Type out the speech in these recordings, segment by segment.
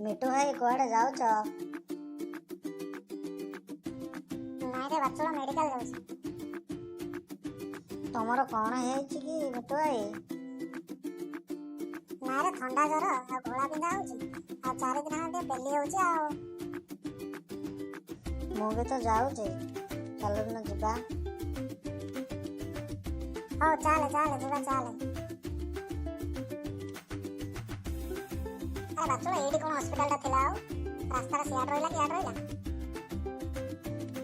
ମିଟୁ ଭାଇ, କୁଆଡ଼େ ଯାଉଛ? ନାଇଁ ରେ ବାଚୁଳ, ମେଡିକାଲ ଯାଉଛି। ତମର କ'ଣ ହେଇଛି କି ମିଟୁ ଭାଇ? ନାଇଁ ରେ, ଥଣ୍ଡା ଜ୍ୱର ଆଉ ଘୋଳା ବିନ୍ଧା ହଉଛି ଆଉ 4 ଦିନ ହେଲା ଟିକେ ପେଲି ହଉଛି ଆଉ। ମୁଁ ବି ତ ଯାଉଛି, ଚାଲୁନ ଯିବା। ହଉ, ଚାଲେ ଚାଲେ, ଯିବା ଚାଲେ। ଆରେ ବାଚୁଳ, ଏଇଠି କଣ ହସ୍ପିଟାଲଟା ଥିଲା? ଆଉ ରାସ୍ତାଟା ସିଆଡ଼େ ରହିଲା କି ଇଆଡ଼େ ରହିଲା?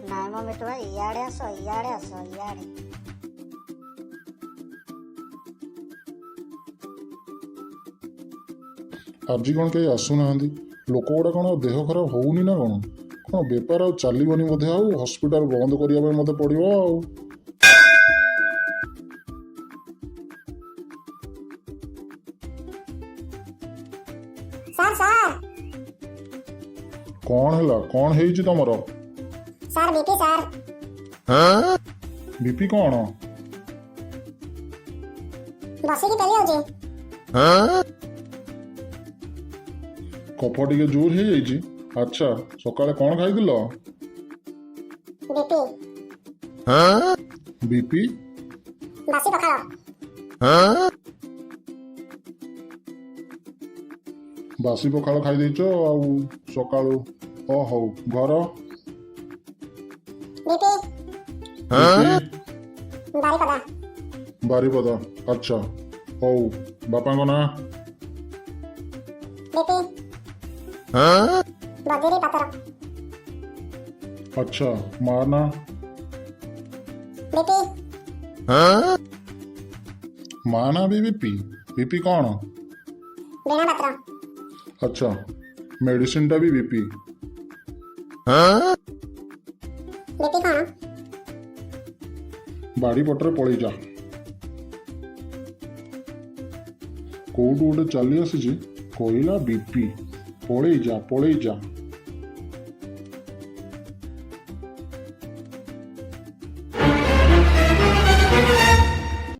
ନାଇଁ ମ ମିଟୁ ଭାଇ, ଇଆଡ଼େ ଆସ, ଇଆଡ଼େ ଆସ, ଇଆଡ଼େ। ଆଜି କ'ଣ କେହି ଆସୁନାହାନ୍ତି? ଲୋକ ଗୁଡ଼ା କ'ଣ ଆଉ ଦେହ ଖରାପ ହଉନି ନା କ'ଣ? କ'ଣ ବେପାର ଆଉ ଚାଲିବନି ବୋଧେ, ଆଉ ହସ୍ପିଟାଲ ବନ୍ଦ କରିବା ପାଇଁ ମୋତେ ପଡ଼ିବ ଆଉ। Sir, sir. କ'ଣ ହେଲା? କ'ଣ ହେଇଛି ତମର? Sir, BP sir. BP କ'ଣ? ବସିକି ପେଲି ହଉଛି। କଫ ଟିକେ ଜୋର ହେଇଯାଇଛି। ଆଚ୍ଛା, ସକାଳେ କ'ଣ ଖାଇଥିଲ? ବିପି। ବିପି? ବାସି ପଖାଳ। ବାସି ପଖାଳ ଖାଇଦେଇଛ ଆଉ ସକାଳୁ? ଅ ହଉ, ଘର? ବିପି। ବିପି? ବାରିପଦା। ବାରିପଦା, ଆଚ୍ଛା ହଉ। ବାପାଙ୍କ ନାଁ? ବିପି। ବଦିରି ପାତର। ଆଚ୍ଛା, ମା ନାଁ? ବିପି। ମା ନାଁ ବି ବିପି? ବିପି କ'ଣ? ବୀଣା ପାତ୍ର। ଆଚ୍ଛା, ମେଡିସିନଟା ବି ବିପି। ବିପି କ'ଣ? ବାଡ଼ି ପଟରେ ପଳେଇ ଯା। କୋଉଠୁ ଗୋଟେ ଚାଲି ଆସିଛି, କହିଲା ବିପି, ପଳେଇ ଯା, ପଳେଇ ଯା।